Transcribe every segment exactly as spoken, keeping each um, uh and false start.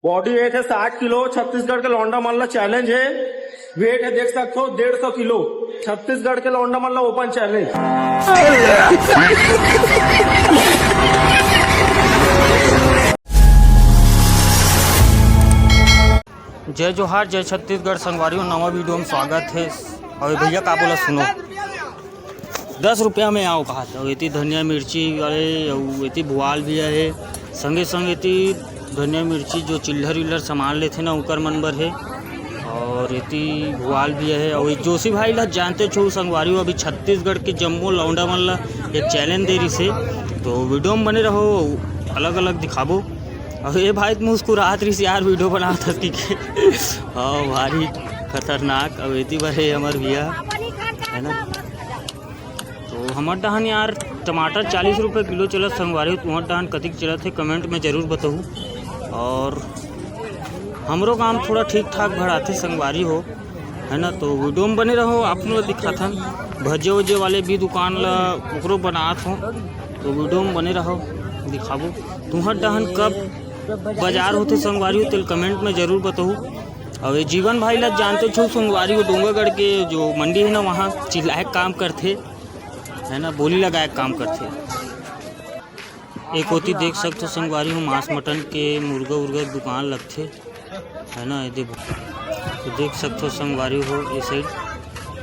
Body weight है साठ kilo. Chhattisgarh के लौंडा मन ला चैलेंज है, वेट है देख सकते हो डेढ़ सौ किलो। छत्तीसगढ़ के लौंडा मन ला ओपन चैलेंज। जय जोहार, जय छत्तीसगढ़ संगवारी हो, नवा वीडियो में स्वागत है। और भैया का बोला सुनो, दस रुपया में आओ कहा था। एती धनिया मिर्ची वाले, अउ एती भुआल भी है, संगे संग एती धनिया मिर्ची जो चिल्लर विल्लर सामान लेथे ना, उकर मन बर है। और एती भुआल भी है। और ये जोशी भाई ला जानते छो संगवारी हो, अभी छत्तीसगढ़ के जम्मो लौंडा मन ला एक चैलेंज दे रिसे, तो वीडियो में बने रहो, अलग अलग दिखाबो। अब ये भाई तो मुस्कुरात रहिस यार, वीडियो बनावत हस कि के। हाँ, भारी खतरनाक। अब एती बर है हमर भैया, है ना। तो हमर डहन यार टमाटर चालीस रुपये किलो चलत संगवारी हो, तुम्हर डहन कतिक चलत है कमेंट में जरूर बताहू। और हमरो काम थोड़ा ठीक ठाक भराथे संगवारी हो, है ना। तो वीडियो में बने रहो, आप लोग दिखाथन। भजे उजे वाले भी दुकान ला ओकरो बनात हो, तो वीडियो में बने रहो, दिखाबो। तुम्हर डहन कब बाजार होथे संगवारी हो, तेल कमेंट में जरूर बताहू। और ये जीवन भाई ला जानते छो संगवारी हो, डोंगरगढ़ के जो मंडी है ना, वहाँ चिल्लाए के काम करथे, है ना, बोली लगाए के काम करथे। एक ओती देख सकथो संगवारी हो, मांस मटन के, मुर्गा उर्गा के दुकान लगथे, है ना। ये दे, तो देख सकथो संगवारी हो, ये साइड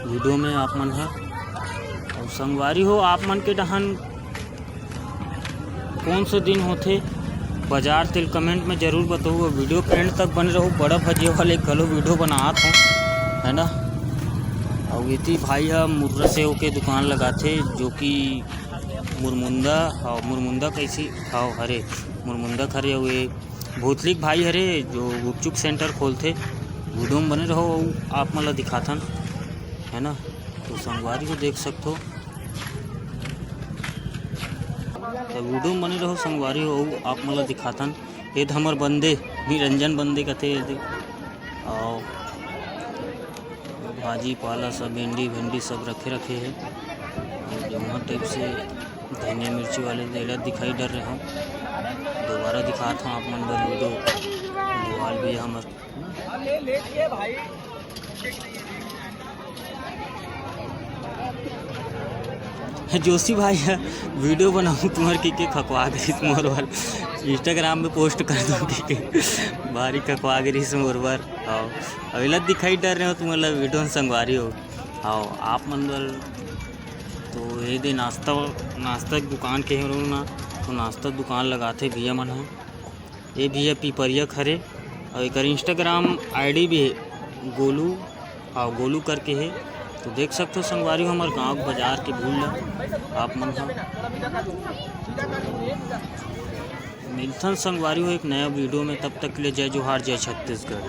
वीडियो में आप मन ह। और संगवारी हो, आप मन के डहन कौन से दिन होथे बाजार, तेल कमेंट में जरूर बताहू। और वीडियो के एंड तक बने रहो, बड़ा भजिया वाले घलो वीडियो बनात हो, है ना। और एती भाई ह मुर्रा सेव के दुकान लगाथे, जो कि मुरमुंदा, हाँ, मुरमुंदा कैसी, हाँ, हरे, मुरमुंदा खरे हुए। भूतली के भाई हरे, जो गुपचुप सेंटर खोलथे, वीडियो में बने रहो, अउ आप मन ला दिखाथन, है ना। तो संगवारी हो, देख सकथो, तो वीडियो में बने रहो संगवारी हो, अउ आप मन ला दिखाथन। ये तो हमर बंदे, निरंजन बंदे कथे, ये देख। और भाजी पाला सब, भिंडी भिंडी सब रखे रखे है। और जमुना टाइप से धनिया मिर्ची वाले तेला दिखाई डर रहे हो, दोबारा दिखात हूँ आप मन बर वीडियो। दीवाल भी हमर जोशी भाई ह वीडियो बनाऊँ तुम्हर कि के खकवा गइस मोर बर, इंस्टाग्राम में पोस्ट कर दूँ कि के भारी खकवा गइस मोर बर। हाँ, अब एला दिखाई डर रहे हो तुम्हर ला वीडियो में संगवारी हो। हाँ, आप मन बर तो ये दे नाश्ता, नाश्ता के दुकान के हरो ना, तो नाश्ता दुकान लगाथे भैया मन ह। ये भैया पिपरिया खरे, और एकर इंस्टाग्राम आईडी भी है, गोलू, हाँ, गोलू करके है। तो देख सकथो संगवारी हो हमर गांव के बाजार के भीड़ ला आप मन ह। मिलथन संगवारी हो एक नया वीडियो में, तब तक के लिए जय जोहार, जय छत्तीसगढ़।